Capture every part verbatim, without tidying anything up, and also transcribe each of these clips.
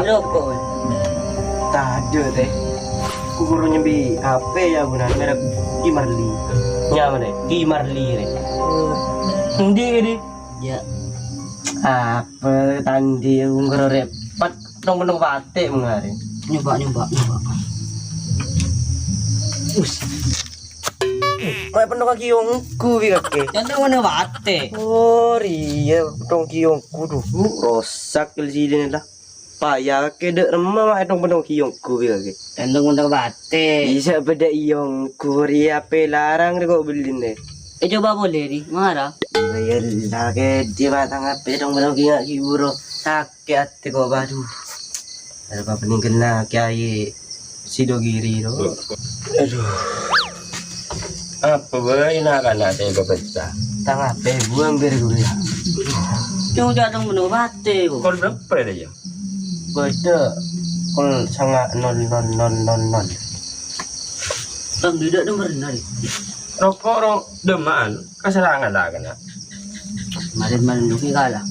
Roko', wè. Tadâ', Tè. Ku buru nyembi H P ya, ghuna merek Kimberly. Nyamana, Kimberly, rè. Endi, endi? Ya. Apa tandhi, ku buru repot, tong-tong patè mengari. Nyoba, nyoba, nyoba. Us. Kok penuh kaki yongku, bi kaki. Jangan mana patè. Oh, iya, penuh kaki yongku, duh. Rosak kali sini lah. Paya ke dek remma ma etong pendong kiyong ku bilang ke. Entong pendong bate. Bisa beda iyong ku ri ape larang re kok belin deh. Eh, coba boleh, Ri. Mara. Ya lah ke dia batang ape etong pendong kiyong ki buru. Sakit hati kok, waduh. Ada apa pening kena kiai Sidogiri, no? Aduh. Apa bae na-kana' sè èpabâca? Tang apa buang beri gue. Cuma datang bener bate kok. Kol berapa ya? Bâdâ kol sanga nol nol nol nol nol. Tang tidak nomor nari. Roko' ro demaan, kaserangan la kena. Kemarin malam juga kalah.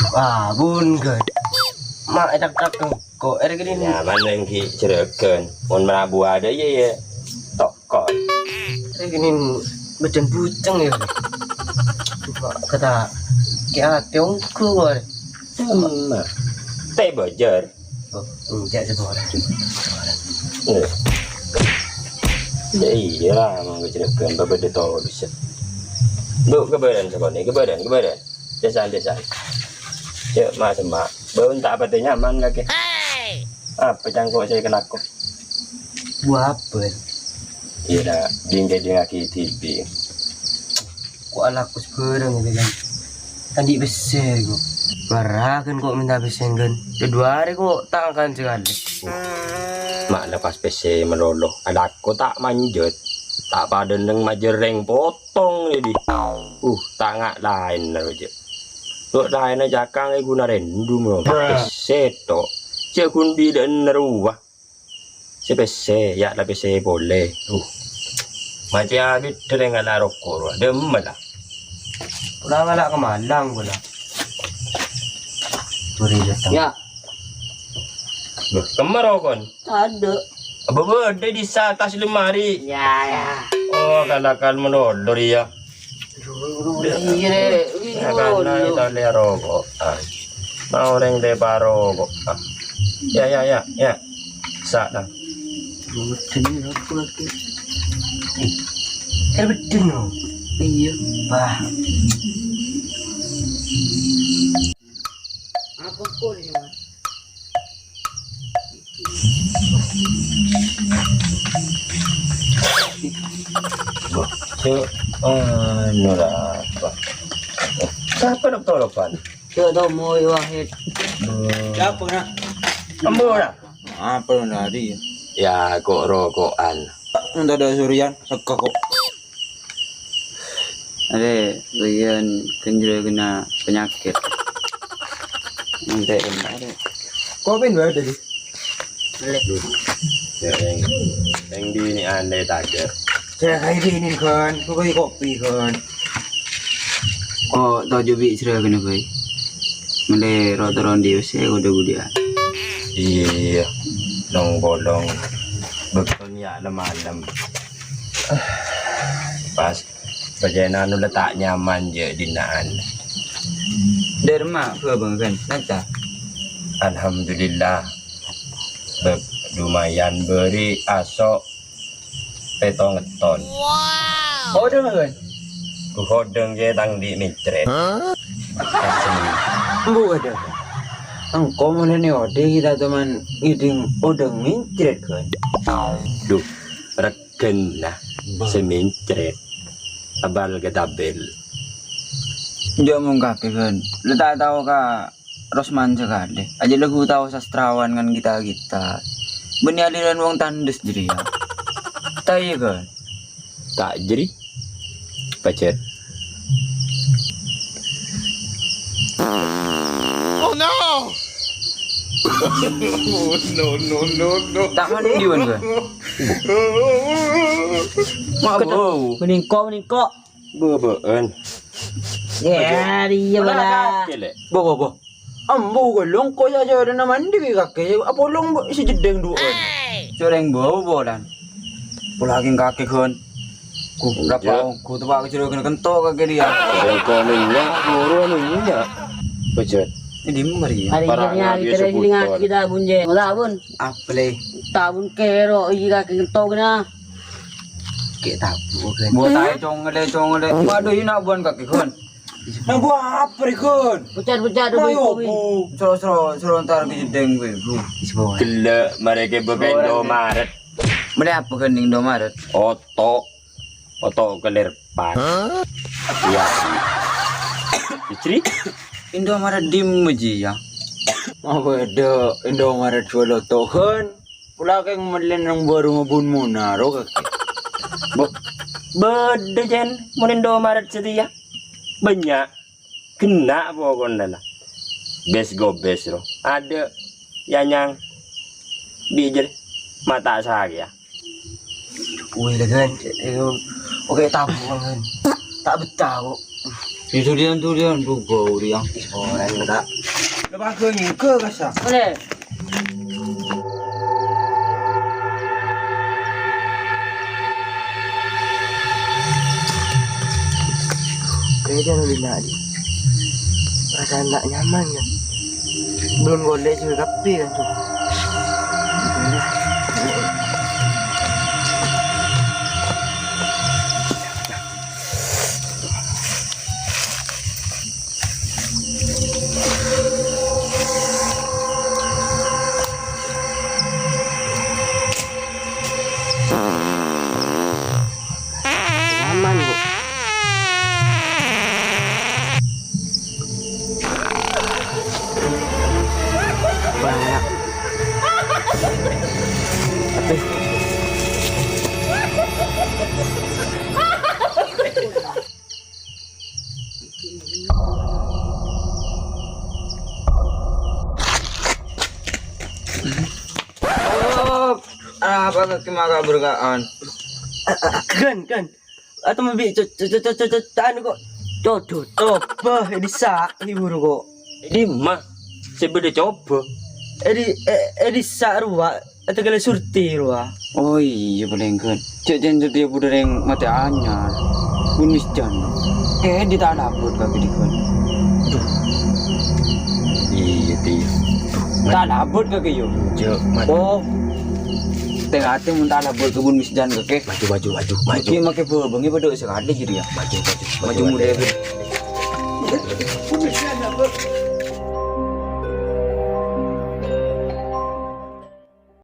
Duh, abun, kan. Ma, etak-etak, kok, er gini. Ya, mana yang ki jeragan? Mon merabu ada, iya, iya. Tokol. Er gini, badan buceng, ya. Duh, kata, ki ate ongko, kok. Sama. Teh belajar. Oh, enggak sih, Bor. Iya. Ya iya, emang kecil kan, bapak dia tahu bisa. Duh, kebadan sekolah ini, kebadan, kebadan. Desan, desan. Cek, mas, mak. Bau tak apa teh nyaman lagi. Apa cangkok saya kena kok? Buah apa? Iya, dah. Dingke dingaki tibi. Kok alaku sebarang gitu kan. Tadi besar kok. Parah kan kok minta besar kan. Kedua hari kok tangan sekali. Mak lepas pèssè malolo, alako ta' manjhât, ta' padâ neng majârèng potong jadi. Uh, ta' nga' laèn naro jâ'. Lo' laènna cakang è ghuna rendhu mo, pèssè to'. Jâ' ghun bilâ'ân rowa. Sè pèssè, ya' la pèssè polè. Uh. Macè abit dârèng ala roko' rowa. Dâmma la. Pola ngala' ka Malang, pola. Buri datang. Ya. Loh, kemma rokon? Tadâ'. Apa bâdâ di atas lemari? Ya, ya. Oh, kalakal menolor ya. Iya, Rek. Iya, karena itu lihat rokok. Ah. Mau orang tepa rokok. Ah. Ya, ya, ya, ya. Sa' dah. Betul apa lagi? Eh, kan betul, no? Iya. Wah. Apa kok ini, Mas? Wah, cek, anu lah, apa? Siapa nak tolong, Pan? Cek, tau mau, Wahid. Hmm. Siapa, nak? Ambo, nak? Apa lu tadi? Ya, kok rokokan. Minta ada surian, seka kok. Ada bagian kenjel kena penyakit. Nanti kena ada. Kopi dua tadi. Beli. Ya, yang, yang di ini aneh tager. Saya kayak gini kan, gue kayak kopi kan. Kok tau jubi cerah kena bai. Mele roto rondi usia udah budian. Iya, nong bolong. Betul ya, lem-alem. Pas perjalanan udah tak nyaman je dinaan. Derma, gua bangkan, nanti. Alhamdulillah. Be-, lumayan beri asok petong ton. Wow. Odeng, kan? Ku hodeng je tang di mincret. Hah? Asli. Embu ada. Engko' mulane ode kita teman ngiding odeng mincret, kan? Duh, regen nah, semincret. Abal ke tabel. Njo mung kabeh, kan. Lu tak tahu ka Rosman sekali. Aja lagu tahu sastrawan kan kita-kita. Beni aliran wong tandes jadi ya. Tak iya, kan? Tak jadi. Pacet. Oh no! No, no, no, no. Tak mandi, Wan, gua. Mak bau. Meningko, meningko. Bebeen. Yâ, iyâ, bâlâ. Kakè, Lè'. Bo, bo, bo. Ambu, golong, koya jârèna mandi bi' kakè. Apolong, bo, si jeddheng du'ân. Corèng bâu, bolan. Polakèng kakè, Gun. Ku, Enjâ'. Rapau, ku tepa' ka jero kento kakè rèya. Engko' nèngnga, turu nèngnga. Bejat. Ini mari ya. Hari Parang ini hari abis terus ini sebutan. Ngaji dah, Bun, je. Ora, Bun. Apa, Le? Tahun kero, iya, kakè kento kena. Kek tabu, kan. Buat aja, congole, congole. Waduh, ini nak buan kakè, Gun. Nang buah apa, Gun? Pucat, pucat, Ayo, ubi, ubi. Bu. Sero, sero, sero, ntar ke jedeng, gue, Bu. Gellâ', marè kè bâkal Indomaret. Mending apa, Gun, Indomaret? Oto. Oto kelir pan. Hah? Iya. Istri? Indomaret dimma, Ji, ya? Apa ada Indomaret jual oto, Gun? Pula keng melen nang warung Bun Munaro, kakè. Bo, bâdâ, Jen, mon Indomaret satèya. Bânnya'. Genna' pokona la. Bes gobes ro. Ada yanyang. Bijel. Mata sakèya. Wih, legan. Oke, tabu, kan. Tak betah, kok. Di durian-durian, bu, bau, Riang. Orang, enggak. Lepas ke nyingke, kasa. Boleh. Kayaknya lebih enak, di. Perasaan tak nyaman, kan? Belum golek juga, kapi, kan, tuh. Aman, Bu. Banyak. Aduh. Oh, apa kaki maka berkaan? Kan, kan. Atau mabi co-, co-, co-, co-, co-, co-, anu kok. Codo, coba, ini sa-, hibur kok. Ini mah, saya beda coba. Ini, eh, ini sa-, ruwa. Atau kalau surti, rowa. Oh iya, palèng kan. Cek jen setia budhe rèng matè anyar. Bun Misjan. Eh, di tak labut kaki di kan. Duh. Iya, Ti. Tak labut kaki yo. Cek, maju. Oh. Tengah ati mun tak labut ke Bun Misjan kake. Maju, maju, maju, maju. Iki make bawa bengi padha sekali gitu ya. Maju, maju, maju, maju, maju. Mulai. Bun Misjan, labut.